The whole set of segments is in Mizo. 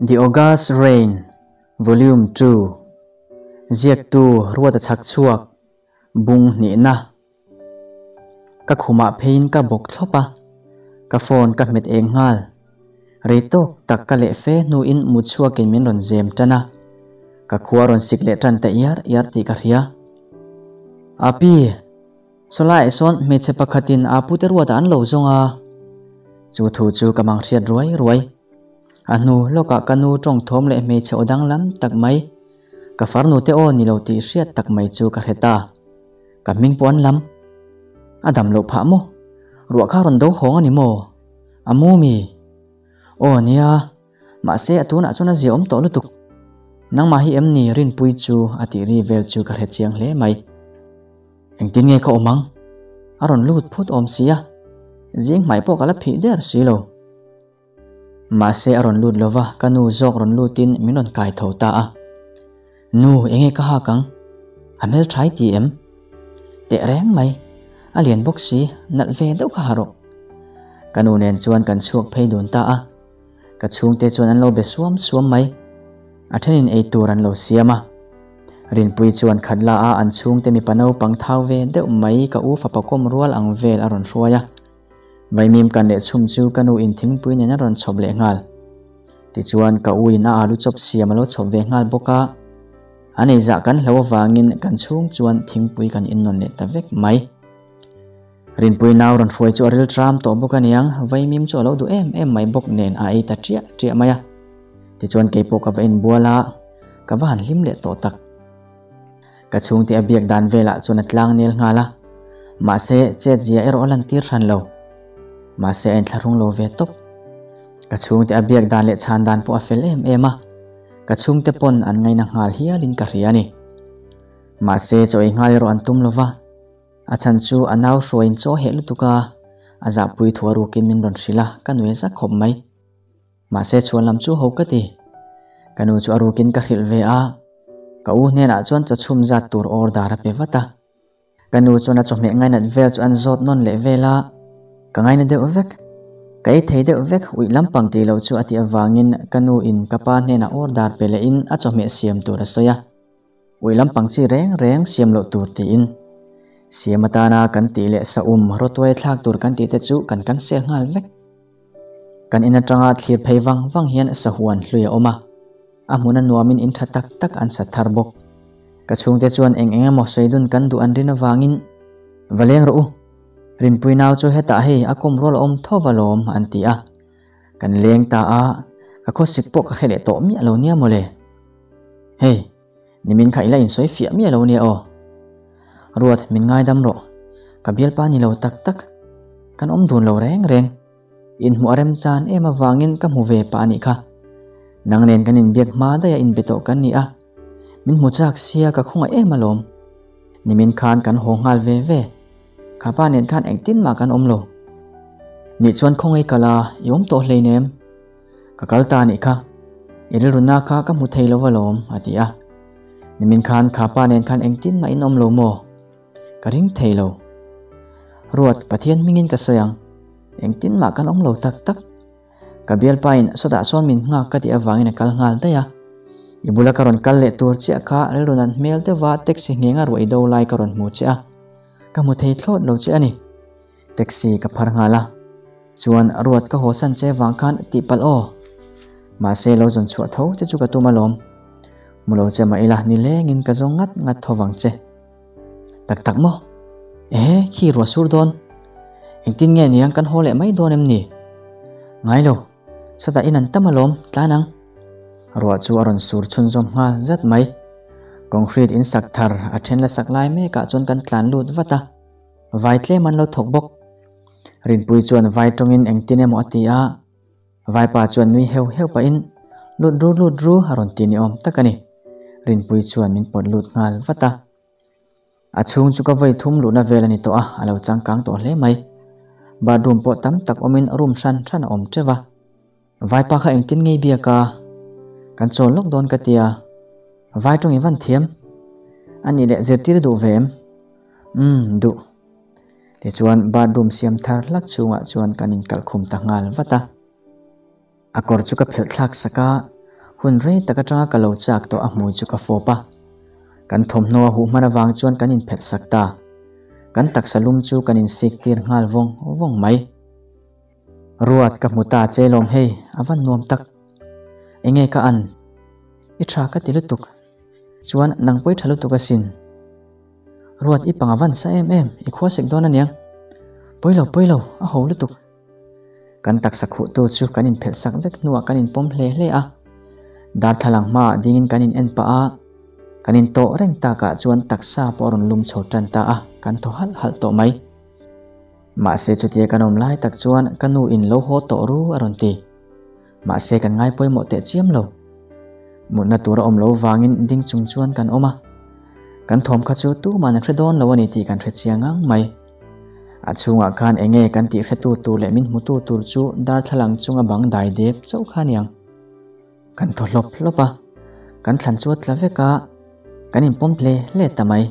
The August Rain, Volume 2 Ziaktu Ruata Chhakchhuak, Bung Hnihna Ka khumah pheiin ka bawk thlawp a, ka phone ka hmet eng nghal. Rei tawk tak ka leh fe hnuin mut chhuakin min rawn zem tan a, ka khua rawn sik leh tan ta iar iar tih ka hria. Api! Sawlaiah sawn hmeichhe pakhatin a pute ruatah an lo zawng a, chu thu chu ka mang hriat ruai ruai. A hnu lawkah ka nu tawng thawm leh hmeichhe aw danglam tak mai, ka farnu te aw ni lo tih hriat tak mai chu ka hre ta. Ka hming pawh an lam. A dam loh phah maw? Ruah kha rawn do hawng a ni maw? A mu mi? Aw nia, mahse a tunah chuan a zia awm tawh lutuk. Nangmah hi em ni Rinpui chu a tih ri vel chu ka hre chiang hle mai. Engtin nge ka awm ang? A rawn lut phut awm si a, zing hmai pawh ka la phih der si lo. Mahse a rawn lut lova, ka nu zawk rawn lutin min rawn kai tho ta a. Nu, enge ka hak ang? A hmelṭhai ti em? Teh reng mai, a lian bawk si, nalh ve deuh kha ha rawh. Ka nu nen chuan kan chhuak phei dun ta a. Ka chhungte chuan an lo be suam suam mai. A thenin ei tur an lo siam a. Rinpui chuan khat la a an chhungte mipa naupang thau ve deuh mai ka u fapa kawm rual ang vel a rawn hruai a. Vaimim kan leh chhum chu ka nu in thingpui nen a rawn chhawp leh nghal. Tichuan ka u in a alu chawp siam a lo chhawp ve nghal bawk a. An eizah kan hlo avangin kan chhung chuan thingpui kan innawn leh ta vek mai. Rinpui nau rawn hruai chu a ril tram tawh bawk aniang, vaimim chu a lo duh em em mai bawk nen a ei ta ṭiah ṭiah mai a. Tichuan keipawh ka va inbual a, ka va han hlim leh tawh tak. Ka chhungte a biak dan velah chuan a tlang nel nghal a, mahse chet zia erawh a lantir hran lo. Mahse a inthlahrung lo ve tawp. Ka chhungte a biak dan leh chhan dan pawh a fel em em a, ka chhungte pawn an ngaina nghal hialin ka hria a ni. Mahse chaw ei nghal erawh an tum lo va. A chhan chu a nau hruaiin chaw heh lutuk a, a zahpui thu a rukin min rawn hrilh a, ka nui zak khawp mai. Mahse chhuan lam chu ho ka ti. Ka nu chu a rukin ka hrilh ve a, ka u hnenah chuan chaw chhum zat tur order a pe vat a. Ka nu chuan a chawhmeh ngainat vel chu an zawt nawn leh vel a, ka ngaina deuh vek. Ka ei thei deuh vek uih lampang tih loh chu a tih avangin ka nu in ka pa hnenah order pe lehin a chawhmeh siam tur a sawi a. Uih lampang chi reng reng siam loh tur tiin siam atana kan tih leh saum rawtuai thlak tur kan tih te chu kan cancel nghal vek. Kan in atanga thlir phei vang vang hian sahuan hlui a awm a, a hmun a nuamin in tha tak tak an sat thar bawk. Ka chhungte chuan eng eng emaw sawi dun kan duh an rin avangin, Va leng rawh u, Rinpui nau chu hetah hei a kawm rual a awm tho va lawm an ti a. Kan leng ta a, ka khawsik pawh ka hre leh tawh miah lo nia mawle. Hei, nimin kha ila insawi fiah miah lo nia aw. Ruat, min ngaidam rawh. Ka bialpa ni lo tak tak. Kan awm dun lo reng reng. Inhmuh a remchan em avangin ka hmu ve pah a nih kha. Nang nen kan inbiak hma daih a inbe tawh kan ni a. Min hmu chak sia ka khawngaih em alawm. Nimin khan kan haw nghal ve ve. Kha pa nen khan engtin mah kan awm lo. Nih chuan khawngaih kal a, i awm tawh hleinem. Ka kal ta anih kha, i rilruna kha ka hmu thei lo alawm, a ti a. Nimin khan kha pa nen khan engtin mah in awm lo maw? Ka ring thei lo. Ruat, Pathian hmingin ka sawi ang. Engtin mah kan awm lo tak tak. Ka bialpain sawtah sawn min nghak ka tih avangin a kal nghal daih a. I bula ka rawn kal leh tur chiah kha rilrunan hmel deuha taxi nghenga ruah i do lai ka rawn hmu che a. Ka hmu thei thlawt lo che a ni. Taxi ka phar nghal a, chuan ruat ka haw san che vang khan tihpalh aw. Mahse lo zawn chhuah tho che chu ka tum alawm. Mu lo che mah ila nilengin ka zawng ngat ngat tho vang che. Tak tak maw? Ehe, khi ruah sur dawn. Engtin nge niang kan haw leh mai dawn em ni? Ngai lo, sawtah in an tam alawm, tlan ang. Ruah chu a rawn sur chhunzawm nghal zat mai. Concrete in sak thar a then la sak lai mekah chuan kan tlan lut vat a. Vai tlem an lo thawk bawk. Rinpui chuan vai tawngin engtin emaw a ti a, Vaipa chuan nui heuh heuh pahin, Lut ru lut ru a rawn ti ni awm tak a ni. Rinpui chuan min pawt lut nghal vat a. A chhung chu ka vawi thum luhna vel a ni tawh a, a lo changkang tawh hle mai. Bathroom pawh tam tak awmin room hran hran a awm teuh a. Vaipa kha engtin ngei biak a? Kan chawl lawk dawn ka tia. Vai tawng i van thiam. A nih leh zirtir duh ve em? Umm, duh. Tichuan bathroom siam thar hlak chhungah chuan kan inkalh khum ta nghal vat a. A kawr chu ka phelh thlak sak a. Hun rei tak atanga ka lo chak tawh a hmui chu ka fawp a. Kan thawmhnaw a huh hman avang chuan kan inphelh sak ta. Kan taksa lum chu kan insik tir nghal vawng vawng mai. Ruat ka hmu ta che lawm hei, a van nuam tak. Enge ka an? I tha ka ti lutuk. Chuan nang pawh i tha lutuk asin. Ruat i panga van sa em em, i khua sek dawn aniang. Pawi lo, pawi lo, a ho lutuk. Kan taksa khuhtu chu kan inphelh sak vek hnuah kan inpawm hle hle a. Darthlalang hmaah dingin kan in en pah a, kan intawh reng takah chuan taksa pawh a rawn lum chho tan ta a, kan thaw halh halh tawh mai. Mahse chutia kan awm lai tak chuan ka nu in lo haw tawh ru a rawn ti. Mahse kan ngai pawimawh teh chiam lo. Mutna tur a awm lo vangin ding chung chuan kan awm a. Kan thawm kha chu tuman an hre dawn lo a ni tih kan hre chiang ang mai. A chhungah khan enge kan tih hretu tur leh min hmutu tur chu darthlalang chunga bang dai dep chauh kha aniang. Kan thaw hlawp hlawp a, kan thlan chu a tla vek a, kan inpawm hle hle ta mai.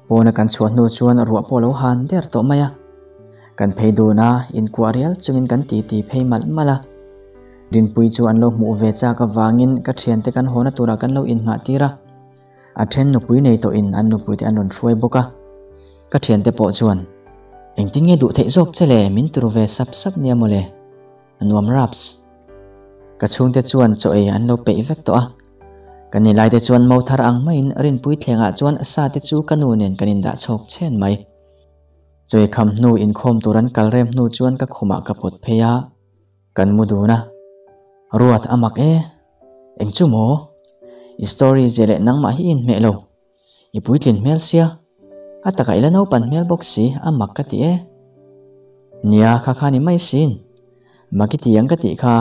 Pawna kan chhuah hnu chuan ruah pawh a lo han der tawh mai a. Kan phei dun a, inkuah rial chungin kan titi phei malh malh a. Rinpui chu an lo hmuh ve chak avangin ka thiante kan hawna turah kan lo innghah tir a. A then nupui nei tawhin an nupuite an rawn hruai bawk a. Ka thiante pawh chuan, Engtin nge duh theih zawk che le? Min turu ve sap sap nia mawle. A nuam raps. Ka chhungte chuan chaw ei an lo peih vek tawh a. Ka ni laite chuan mo thar ang maiin Rinpui thlengah chuan sa te chu ka nu nen kan indah chhawk chhen mai. Chaw ei kham hnu inkhawm tur an kal rem hnu chuan ka khumah ka pawt phei a. Kan mu dun a. Ruat a mak e. Eng chu maw? I story zia leh nangmah hi i inhmeh lo. I puitlin hmel sia. A takah i la naupan hmel bawk si, a mak ka ti e. Nia, kha kha ni mai sin. Mak i ti ang ka tih kha.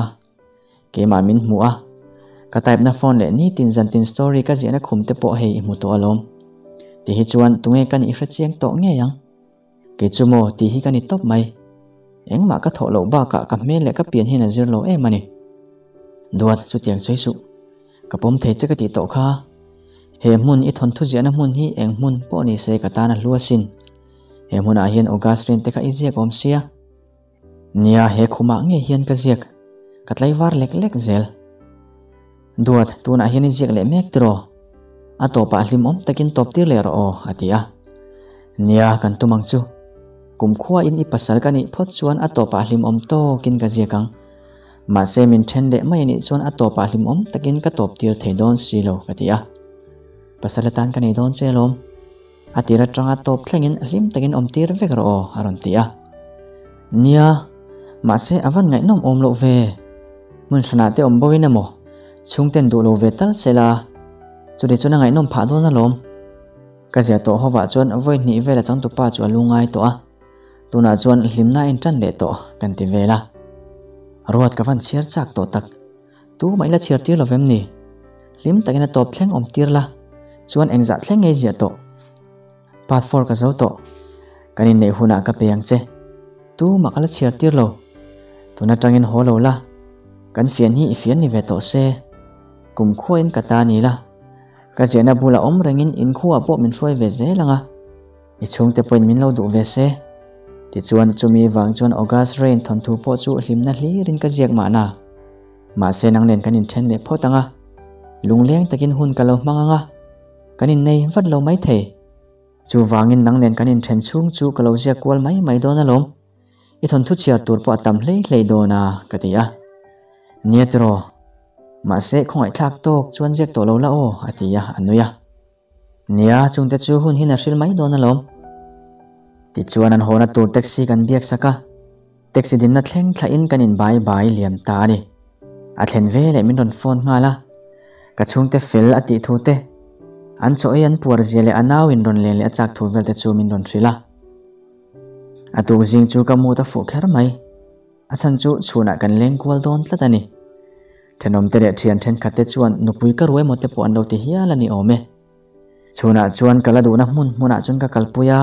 Keimah min hmuh a. Ka type na phone leh nitin zantin story ka ziahna khum te pawh hei i hmu tawh alawm. Ti hi chuan tunge ka nih hre chiang tawh ngei ang. Kei chu maw tih hi ka ni tawp mai. Engmah ka thawh loh bakah ka hmel leh ka pian hian a zir lo em a ni. Duat, chutiang sawi suh. Ka pawm thei che ka tih tawh kha. He hmun i thawnthu ziahna hmun hi eng hmun pawh ni se ka tan a hlu asin. He hmunah hian August rin te kha i ziak awm sia. Nia, he khumah ngei hian ka ziak. Ka tlaivar lek lek zel. Duat, tunah hian i ziak leh mek tiraw? A tawpah hlimawm takin tawp tir leh rawh aw, a ti a. Nia, kan tum ang chu. Kumkhuain i pasal ka nih phawt chuan a tawpah hlimawm tawkin ka ziak ang. Mahse min then leh mai anih chuan a tawpah hlimawm takin ka tawp tir thei dawn si lo, ka ti a. Pasal atan ka nei dawn che alawm. A tir atanga tawp thlengin hlim takin awm tir vek rawh aw, a rawn ti a. Nia, mahse a van ngaihnawm awm loh ve. Hmun hranah te awm boin emaw, chhungten duh lo ve tal se la, chutih chuan a ngaihnawm phah dawn alawm. Ka zia tawh hovah chuan vawi hnih vel a changtupa chu a lu ngai tawh a, tunah chuan hlimna a intan leh tawh kan ti vel a. Ruat ka van chhiar chak tawh tak. Tumah ila chhiar tir lo vem ni? Hlim takin a tawp thleng awm tir la, chuan engzah thleng ngei ziah tawh. Part four ka zo tawh. Kan inneih hunah ka pe ang che. Tumah ka la chhiar tir lo. Tun atangin haw lo la. Kan fian hi i fian ni ve tawh se. Kum khuain ka ta ni la. Ka ziahna bulah awm rengin inkhuaah pawh min hruai ve zel ang a. I chhungte pawhin min lo duh ve se. Tichuan, chumi vang chuan August Rain thawnthu pawh chu hlimna hlirin ka ziak mahna. Mahse nang nen kan inthen leh phawt ang a. Lungleng takin hun ka lo hmang ang a. Kan innei vat lo mai thei. Chuvangin nang nen kan inthen chhung chu ka lo ziak kual mai mai dawn alawm. I thawnthu chhiar tur pawh a tam hlei hlei dawn a, ka ti a. Nia tiraw. Mahse khawngaihthlak tawk chuan ziak tawh lo la aw, a ti a, a nui a. Nia, chungte chu hun hin a hril mai dawn alawm. Tichuan an hawna tur taxi kan biak sak a, taxi dinna thleng thlahin kan in bai bai liam ta a ni. A thlen ve leh min rawn phone nghal a, ka chhungte fel a tih thu te, an chaw ei an puar zia leh a nau in rawn len leh a chak thu vel te chu min rawn hrilh a. A tuk zing chu ka mood a fuh kher mai. A chhan chu chhunah kan leng kual dawn tlat a ni. Thenawmte leh thian thenkhatte chuan nupui ka ruai maw te pawh an lo ti hial a ni awm e. Chhunah chuan ka la duhna hmun hmunah chuan ka kalpui a,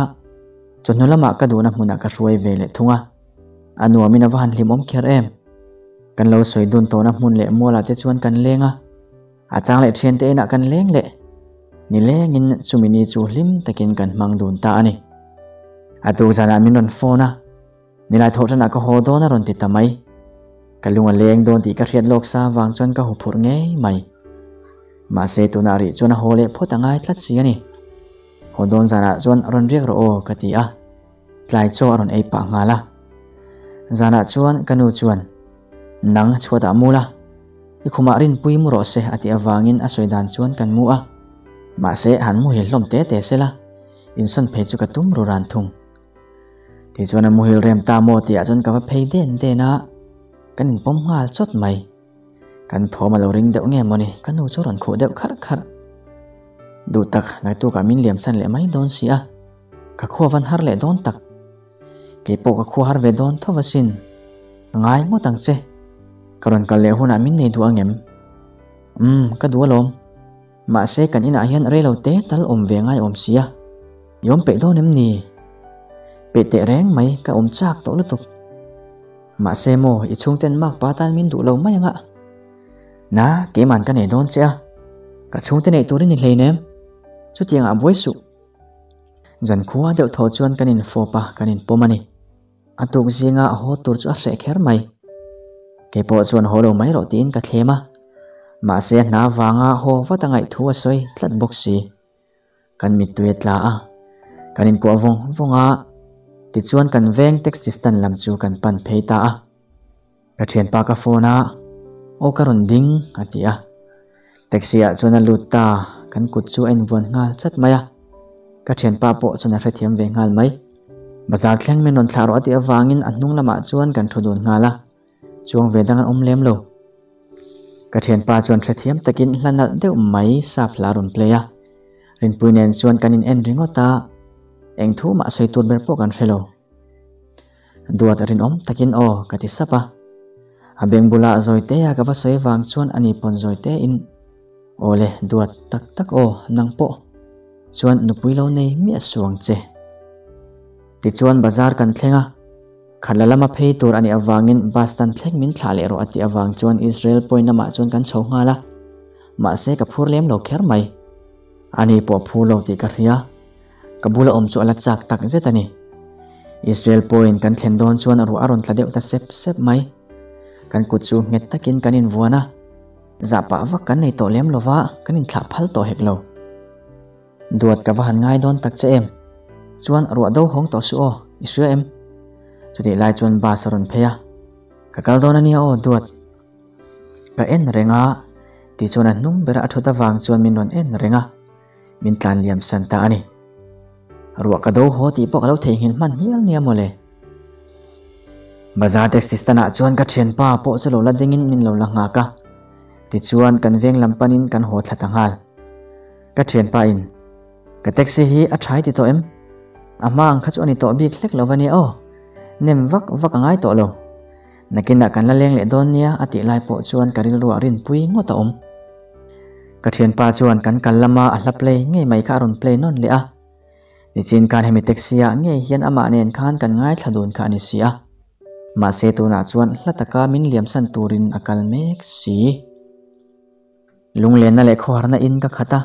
chawhnu lamah ka duhna hmunah ka hruai ve leh thung a. A nuamin a va han hlimawm kher em. Kan lo sawi dun tawhna hmun leh mualah te chuan kan leng a, a chang leh thiante inah kan leng leh. Nilengin chumi ni chu hlim takin kan hmang dun ta a ni. A tuk zanah min rawn phone a. Nilai thawh ṭanah ka haw dawn a rawn ti ta mai. Ka lung a leng dawn tih ka hriat lawk sa vang chuan ka huphurh ngei mai. Mahse tunah rih chuan a haw leh phawt a ngai tlat si a ni. Haw dawn zanah chuan rawn riak rawh aw ka ti a, tlai chaw a rawn ei pah nghal a. Zanah chuan ka nu chuan, Nang chhuatah mu la, i khumah rinpui mu rawh se a tih avangin a sawi dan chuan kan mu a. Mahse han muhil hlawm te te sela, insawn phei chu ka tum ru ran thung. Tichuan a muhil rem ta maw tihah chuan ka va phei den den a, kan inpawm nghal chawt mai. Kan thawm a lo ring deuh nge mawni, ka nu chu rawn khuh deuh kharh kharh. Duh tak, naktukah min liam san leh mai dawn si a, ka khua van har leh dawn tak. Kei pawh ka khua har ve dawn tho asin. Ka ngai ngawt ang che. Ka rawn kal leh hunah min nei duh angem? Umm, ka duh alawm. Mahse kan inah hian rei lo te tal awm ve ngai awm sia, i awm peih dawn em ni? Peih teh reng mai ka awm chak tawh lutuk. Mahse maw i chhungten mak pa tan min duh lo mai anga? Na, keiman ka nei dawn che a, ka chhungte neih turin i hleinem, chutiangah buai suh. Zankhua deuh thaw chuan kan infawp a, kan inpawm a ni. A tuk zinga a haw tur chu a hreh kher mai. Kei pawh chuan haw lo mai rawh tiin ka thlem a. Mahse a hna vanga haw vat a ngaih thu a sawi tlat bawk si. Kan mittui a tla a, kan inkuah vawng vawng a, tichuan kan veng taxi stand lam chu kan pan phei ta a. Ka thianpa ka phone a, aw ka rawn ding a ti a. Taxi ah chuan a lut ta, kan kut chu a invuan nghal chat mai a. Ka thianpa pawh chuan a hrethiam ve nghal mai. Bazar thleng min rawn thlah rawh a tih avangin a hnung lamah chuan kan thu dun nghal a, chuang ve dang an awm lem lo. Ka thianpa chuan hrethiam takin hla nalh deuh mai sap hla a rawn play a. Rinpui nen chuan kan in en ringawt a, eng thu mah sawi tur ber pawh kan hre lo. Duat rinawm takin aw ka ti sap a. A beng bulah Zawitea ka va sawi vang chuan ani pawn Zawitein Aw le duat tak tak aw nang pawh chuan nupui lo nei miah suh ang che. Tichuan bazar kan thleng a, khatla lama phei tur a nih avangin bus stand thleng min thlah leh rawh a tih avang chuan Israel point lamah chuan kan chho nghal a, mahse ka phur lem lo kher mai. Ani pawh phur lo tih ka hria. Ka bula awm chu a la chak tak zet a ni. Israel pawhin kan thlen dawn chuan ruah a rawn tla deuh ta sep sep mai. Kan kut chu nghet takin kan invuan a, zahpah vak kan nei tawh lem lova kan inthlah phal tawh hek lo. Duat ka va han ngai dawn tak che em? Chuan ruah do hawng tawh suh aw, i hria em? Chutih lai chuan bus a rawn phei a, Ka kal dawn a nia aw Duat. Ka en reng a, tichuan a hnung bera a thut avang chuan min rawn en reng a. Min tlan liam san ta a ni. Ruah ka do haw tih pawh ka lo theihnghilh hman hial nia mawle. Bazar taxi stand ah chuan ka thianpa pawh chu lo la dingin min lo la nghak a. Tichuan kan veng lam panin kan haw thla ta nghal. Ka thianpa in, Ka taxi hi a thai ti tawh em? A hma ang kha chu a ni tawh bik hlek lo va nia aw. Nem vak vak a ngai tawh lo. Nakinah kan la leng leh dawn nia a tih lai pawh chuan ka rilruah rinpui ngawt a awm. Ka thianpa chuan kan kal lama a hla play ngei mai kha a rawn play nawn leh a. Nichin khan hemi taxi ah ngei hian amah nen khan kan ngaithla dun kha a ni si a. Mahse tunah chuan hla taka min liamsan turin a kal mek si. Lunglenna leh khawharna in ka khat a.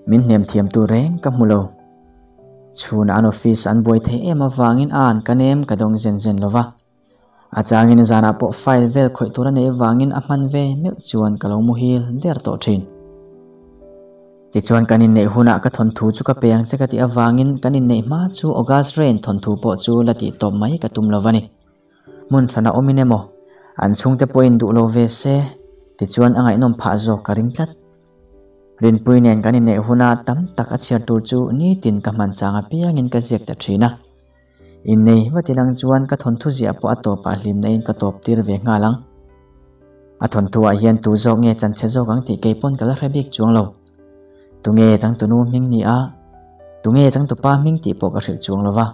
Min hnem thiam tur reng ka hmu lo. Chhunah an office an buai thei em avangin a an ka nem ka dawng zen zen lo va. A changin zanah pawh file vel khawih tur a neih avangin a hman ve meuh chuan ka lo muhil der tawh thin. Tichuan kan inneih hunah ka thawnthu chu ka pe ang che ka tih avangin kan inneih hma chu August Rain thawnthu pawh chu la tih tawp mai ka tum lo va ni. Hmun hran a awmin emaw, an chhungte pawhin duh lo ve se, tichuan a ngaihnawm phah zawk ka ring tlat. Rinpui nen kan inneih huna tam tak a chhiar tur chu nitin ka hman chang apiangin ka ziak ta thin a. Innei va ti lang chuan ka thawnthu ziah pawh a tawpah hlimna in ka tawp tir ve nghal ang. A thawnthuah hian tu zawk nge chanchhe zawk ang tih kei pawn ka la hre bik chuang lo. Tunge changtunu hming ni a, tunge changtupa hming tih pawh ka hrilh chuang lo va.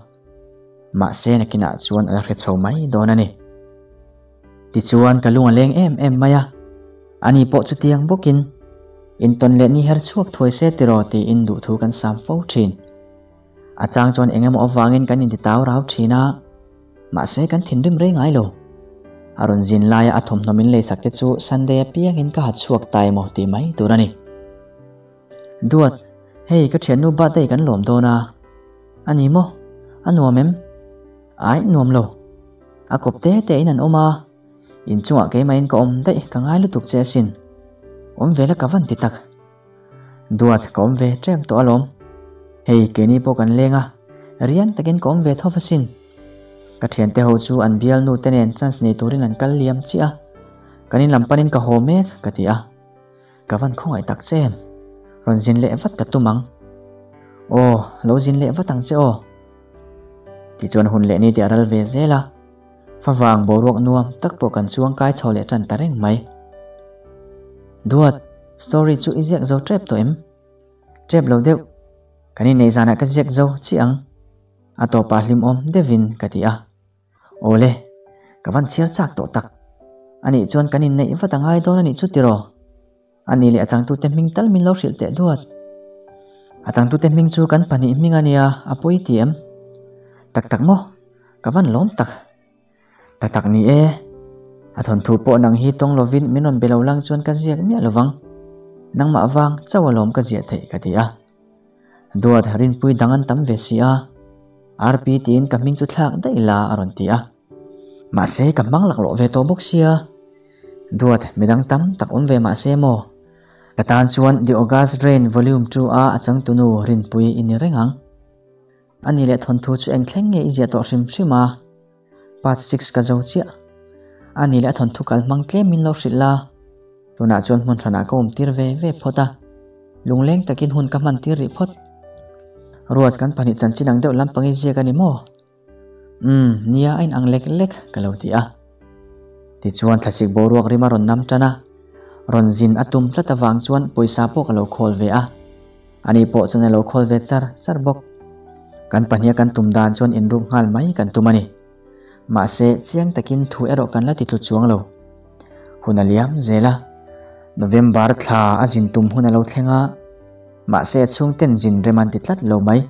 Mahse nakinah chuan a la hre chho mai dawn a ni. Tichuan ka lung a leng em em mai a, ani pawh chutiang bawkin intawn leh ni her chhuak thuai se tiraw tiin duhthu kan sam fo thin. A chang chuan eng emaw avangin kan inti tau rau thin a, mahse kan thinrim rei ngai lo. A rawn zin laia a thawmhnaw min leisak te chu Sunday apiangin ka ha chhuak ta emaw tih mai tur a ni. Duat, hei ka thiannu birthday kan lawm dawn a. A ni maw? A nuam em? Aih, nuam lo. A kawp te te in an awm a. Inchungah keimahin ka awm daih ka ngai lutuk che asin. Awm ve la ka van ti tak. Duat ka awm ve ṭem tawh alawm. Hei keini pawh kan leng a, riang takin ka awm ve tho asin. Ka thiante ho chu an bialnu te nen chance nei turin an kal liam chiah a, kan in lam panin ka haw mek ka ti a. Ka van khawngaih tak che em? Rawn zin leh vat ka tum ang. Aw, lo zin leh vat ang che aw. Tichuan hun leh ni te a ral ve zel a, favang boruak nuam tak pawh kan chuang kai chho leh tan ta reng mai. Duat, story chu i ziak zo tep tawh em? Tep lo deuh. Kan inneih zanah ka ziak zo chiah ang. A tawpah hlimawm deuhin ka ti a. Awle, ka van chhiar chak tawh tak. Anih chuan kan inneih vat a ngai dawn anih chu tiraw? Ani leh a changtute hming tal min lo hrilh teh duat. A changtute hming chu kan pahnih hming a nia, a pawi ti em? Tak tak maw? Ka van lawm tak. Tak tak ni e. A thawnthu pawh nang hi tawng lovin min rawn be lo lang chuan ka ziak miah lovang. Nangmah vang chauh alawm ka ziah theih ka ti a. Duat rinpui dang an tam ve si a, RP tiin ka hming chu thlak daih la a rawn ti a. Mahse ka hmang laklawh ve tawh bawk sia. Duat midang tam tak awm ve mahse maw? Ka tan chuan The August Rain Volume 2 a a changtunu Rinpui i ni reng ang. Ani leh thawnthu chu eng thleng nge i ziah tawh hrim hrim a? Part 6 ka zo chiah. Ani leh a thawnthu kal hmang tlem min lo hrilh la. Tunah chuan hmun hranah ka awm tir ve ve phawt a, lungleng takin hun ka hman tir rih phawt. Ruat kan pahnih chanchin ang deuh lampang i ziak a ni maw? Umm, nia a inang lek lek ka lo ti a. Tichuan thlasik boruak rim a rawn nam tan a, rawn zin a tum tlat avang chuan pawisa pawh ka lo khawl ve a. Ani pawh chuan a lo khawl ve char char bawk. Kan pahniha kan tum dan chuan inruk nghal mai kan tum a ni. Mahse, chiang takin thu erawh kan la ti tlu chuang lo. Hun a liam zel a, November thla a zin tum hun a lo thleng a, mahse a chhungten zin rem an ti tlat lo mai.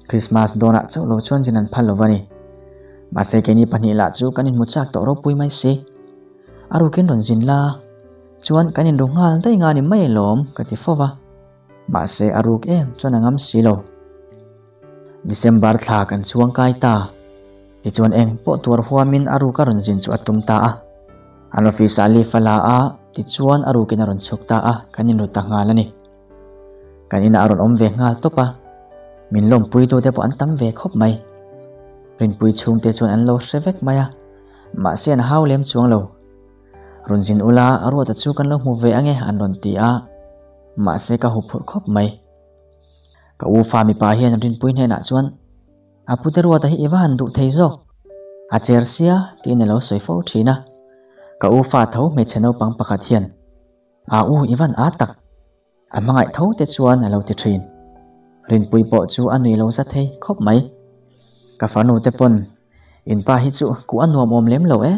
Krismas dawnah chauh lo chuan zin an phal lo va ni. Mahse, keini pahnih lah chu kan inhmu chak tawh ropui mai si. A rukin rawn zin la, chuan kan inru nghal daih nga ni mai alawm ka ti fo va. Mahse, a ruk em chuan a ngam si lo. December thla kan chhuang kai ta. Tichuan eng pawh tuar huamin a ruk a rawn zin chu a tum ta a. An office ah leave a la a, tichuan a rukin a rawn chhuk ta a, kan inru ta nghal a ni. Kan inah a rawn awm ve nghal tawp a, min lawmpuitute pawh an tam ve khawp mai. Rinpui chhungte chuan an lo hre vek mai a, mahse an hau lem chuang lo. Rawn zin ula, Ruata chu kan lo hmu ve ange an rawn ti a, mahse ka huphurh khawp mai. Ka u fa mipa hian Rinpui hnenah chuan, A pute Ruata hi i va han duh thei zawk, a cher sia tiin a lo sawi fo thin a. Ka u fa tho hmeichhe naupang pakhat hian, A u i van â tak, a hmangaih tho te chuan a lo ti thin. Rinpui pawh chu a nui lo za thei khawp mai. Ka farnu te pawn, In pa hi chu kuh a nuam awm lem lo e,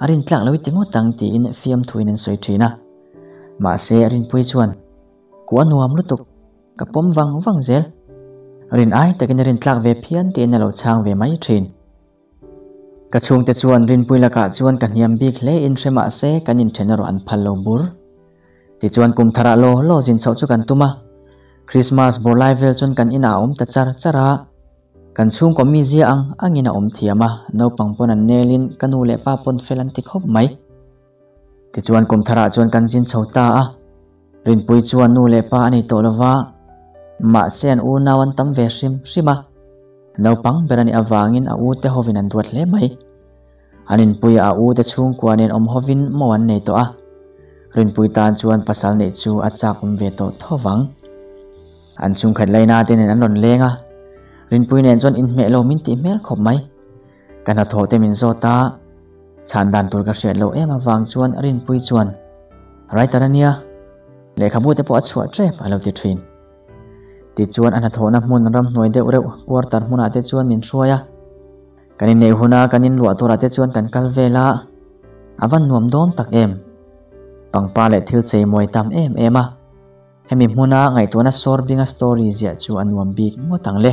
a rintlak lo i ti ngawt ang tiin fiamthuin an sawi thin a. Mahse Rinpui chuan, Kuh a nuam lutuk, ka pawm vang vang zel. Rin ai takin a rintlak ve phian tiin a lo chhang ve mai thin. Ka chhungte chuan Rinpui lakah chuan ka hniam bik hle in hre mah se kan inthen erawh an phal lo bur. Tichuan kum tharah law law zin chhoh chu kan tum a, Christmas bawr lai vel chuan kan inah a awm ta char char a. Kan chhungkaw mi zia ang angin a awm thiam a, naupang pawn an nelin ka nu leh pa pawn fel an ti khawp mai. Tichuan kum tharah chuan kan zin chho ta a, Rinpui chuan nu leh pa a nei tawh lova, mahse an unau an tam ve hrim hrim a, naupang ber a nih avangin a ute hovin an duat hle mai. An inpuiah a ute chhungkua nen awm hovin mo an nei tawh a, Rinpui tan chuan pasal neih chu a chak awm ve tawh tho vang. An chhungkhat laina te nen an rawn leng a, Rinpui nen chuan inhmeh lo min tih hmel khawp mai. Ka hnathawh te min zawt a, chhan dan tur ka hriat loh em avang chuan Rinpui chuan, Writer a nia, lehkhabu te pawh a chhuah tep a lo ti thin. Tichuan a hnathawhna hmun ramhnuai deuh reuh quarter hmunah te chuan min hruai a, kan inneih huna kan inluah turah te chuan kan kal vel a, a va nuam dawn tak em. Pangpar leh thil chei mawi tam em em a, hemi hmuna ngaihtuahna sawr binga story ziah chu a nuam bik ngawt ang le.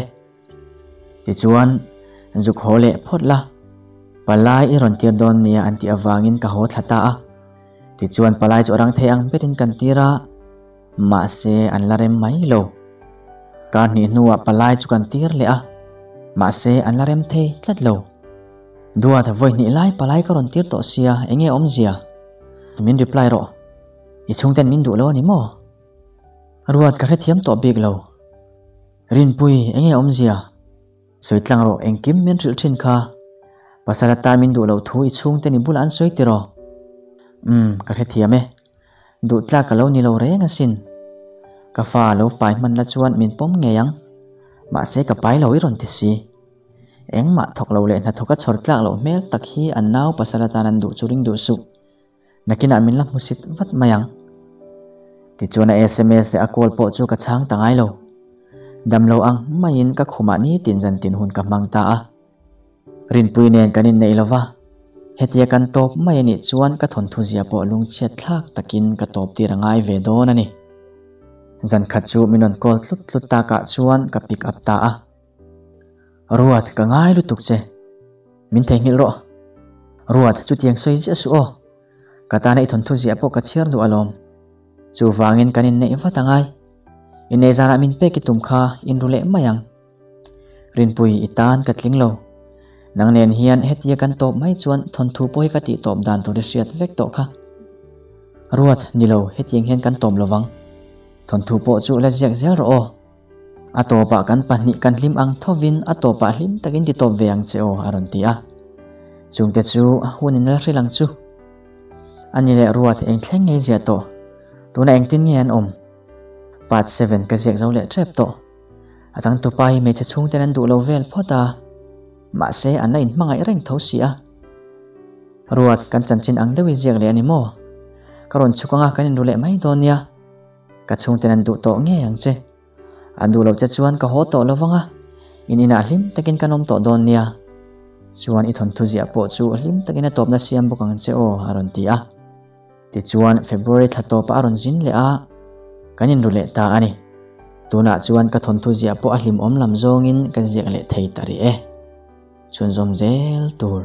Tichuan, zuk haw leh phawt la, palai i rawn tir dawn nia an tih avangin ka haw thla ta a. Tichuan palai chu a rang thei ang berin kan tir a, mahse an la rem mai lo. Kar hnih hnuah palai chu kan tir leh a, mahse an la rem thei tlat lo. Duat, vawi hnih lai palai ka rawn tir tawh sia, enge awmzia? Min reply rawh. I chhungten min duh lo a ni maw? Ruat ka hrethiam tawh bik lo. Rinpui, enge awmzia? Sawi tlang rawh, engkim min hrilh thin kha. Pasal atan min duh loh thu i chhungten i bulah an sawi tiraw? Umm, ka hrethiam e. Duh tlak ka lo ni lo reng asin. Ka fa lo pai hman la chuan min pawm ngei ang. Mahse ka pai lo i rawn ti si. Engmah thawk lo leh hnathawk a chhawr tlak loh hmel tak hi an nau pasal atan an duh chu ring duh suh. Nakinah min la hmusit vat mai ang. Tichuan a sms leh a call pawh chu ka chhang ta ngai lo. Damlo ang maiin ka khumah nitin zantin hun ka hmang ta a. Rinpui nen kan inneih lo va, hetia kan tawp mai a nih chuan ka thawnthu zia pawh lungchhiat thlak takin ka tawp tir a ngai ve dawn a ni. Zan khat chu min rawn call tlut tlut takah chuan ka pick up ta a. Ruat, ka ngai lutuk che. Min theihnghilh rawh. Ruat, chutiang sawi ziah suh aw. Ka tana i thawnthu ziah pawh ka chhiar duh alawm. Chuvangin kan inneih vat a ngai. Inneih zanah min pek i tum kha in ru leh mai ang. Rinpui, i tan ka tling lo. Nang nen hian hetia kan tawp mai chuan thawnthu pawh hi ka tih tawp dan tur i hriat vek tawh kha. Ruat, ni lo, hetiang hian kan tawp lovang. Thawnthu pawh chu la ziak zel rawh aw. A tawpah kan pahnih kan hlim ang thovin a tawpah hlim takin ti tawp ve ang che aw a rawn ti a. Chungte chu a hun in la hril ang chu. A ni leh Ruat eng thleng ngei ziah tawh. Tunah engtin nge an awm? Part seven ka ziak zo leh tep tawh. A changtupa hi hmeichhe chhungten an duh lo vel phawt a. Mahse an la inhmangaih reng tho si a. Ruat kan chanchin ang deuh i ziak leh a ni maw? Ka rawn chhuk anga kan inru leh mai dawn nia. Ka chhungten an duh tawh ngei ang che. An duh loh che chuan ka haw tawh lo vang a, in inah hlim takin kan awm tawh dawn nia. Chuan i thawnthu ziah pawh chu hlim takin a tawpna siam bawk ang che aw, a rawn ti a. Tichuan February thla tawpah a rawn zin leh a, kan inru leh ta a ni. Tunah chuan ka thawnthu ziah pawh a hlimawm lam zawngin ka ziak leh thei ta rih e. Chhunzawm zel tur.